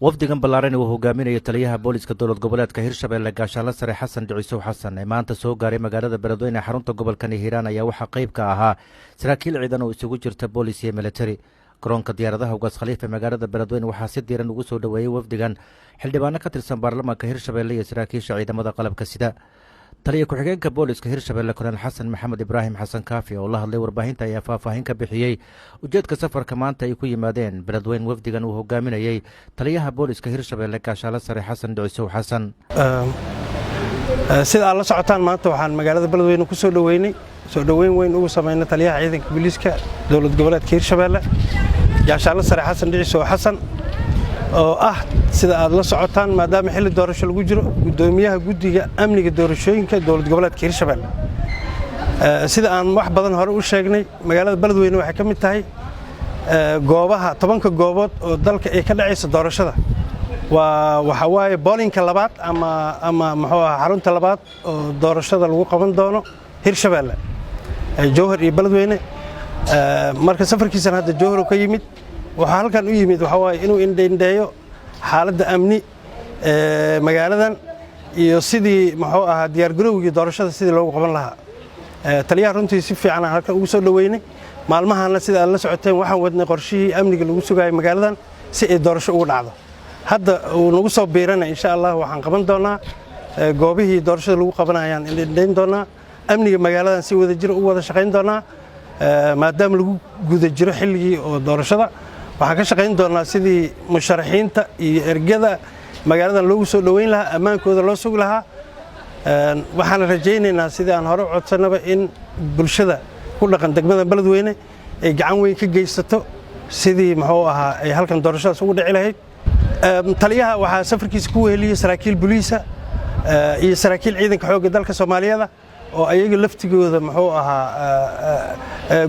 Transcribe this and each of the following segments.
Wafdigan ballaaran uu hogaaminayo taliyaha booliska dowlad goboleedka Hirshabeelle, Gaashaanle Sare Xasan Dhicisow Xasan, ee maanta soo gaaray magaalada Beledweyne ee xarunta gobolkan Hiiraan, ayaa waxaa qayb ka ahaa saraakiil ciidan oo isugu jirta boolis iyo militari. Garoonka diyaaradaha Ugaas Khaliif ee magaalada Beledweyne waxaa si diiran ugu soo dhoweeyey wafdigan xildhibaano ka tirsan baarlamaanka Hirshabeelle iyo saraakiisha ciidamada qalabka sida. Taliya ku-xigeenka booliska Hirshabeelle, Kolonel Xasan Maxamed Ibraahim, Xasan Kaafi, oo la hadlay warbaahinta, ayaa faahfaahin ka bixiyey ujeedka safarka maanta ay ku yimaadeen Beledweyne wafdigan uu hogaaminayey taliyaha booliska Hirshabeelle, Gaashaale Sare Xasan Dhicisow Xasan. Sida aad la socotaan, maanta waxaan magaalada Beledweyne ku soo dhoweynay, soo dhoweyn weyn ugu samaynay taliyaha ciidanka booliiska dowlad goboleedka Hirshabeelle, Gaashaale Sare Xasan Dhicisow Xasan, oo ah, sida aad la socotaan, maadaama xilli doorasho lagu jiro, guddoomiyaha guddiga amniga doorashooyinka dowlad goboleedka Hirshabeelle. Sida aan wax badan hore u sheegnay, magaalada Beledweyne waxay ka mid tahay goobaha 10-ka goobood oo dalka ay ka dhacaysa doorashada. Waa waxaa waaye boolinka labaad ama muxuu aha, xarunta labaad oo doorashada lagu qaban doono Hirshabeelle, Jowhar iyo Beledweyne. Marka safarkiisan hadda Jowhar ka yimid, waxaa halkan u yimid waxaa waaye inuu indhaindheeyo xaaladda amni magaaladan iyo sidii muxuu ahaa diyaargarowgii doorashada sidii loogu qaban lahaa. Taliyaha runtii si fiican aan halkan ugu soo dhoweynay. Maalmahanna, sida aad la socoteen, waxaan wadnay qorshihii amniga lagu sugaayay magaaladan si ay doorasho ugu dhacdo. Hadda uu nagu soo biirana, insha Allah, waxaan qaban doonaa goobihii doorashada lagu qabanayaan indhaindhayn doonaa, amniga magaaladan si wada jir u wada shaqayn doonaa. Maadaama lagu guda jiro xilligii oo doorashada, waxaan ka shaqayn doonaa sidii musharaxiinta iyo ergada magaaladan loogu soo dhoweyn lahaa, ammaankooda loo sugi lahaa. Waxaan rajaynaynaa, sidii aan hore u codsanaba, in bulshada ku dhaqan degmada Beledweyne ay gacan weyn ka geysato sidii muxuu ahaa ay halkan doorashadaas ugu dhici lahayd. Taliyaha waxaa safarkiisa ku weheliyey saraakiil boliisa iyo saraakiil ciidanka xoogga dalka Soomaaliyeed oo ayaga laftigooda muxuu ahaa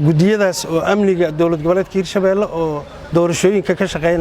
guddiyadaas oo amniga dowlad goboleedka Hirshabeelle oo doorashooyinka ka shaqeynaya.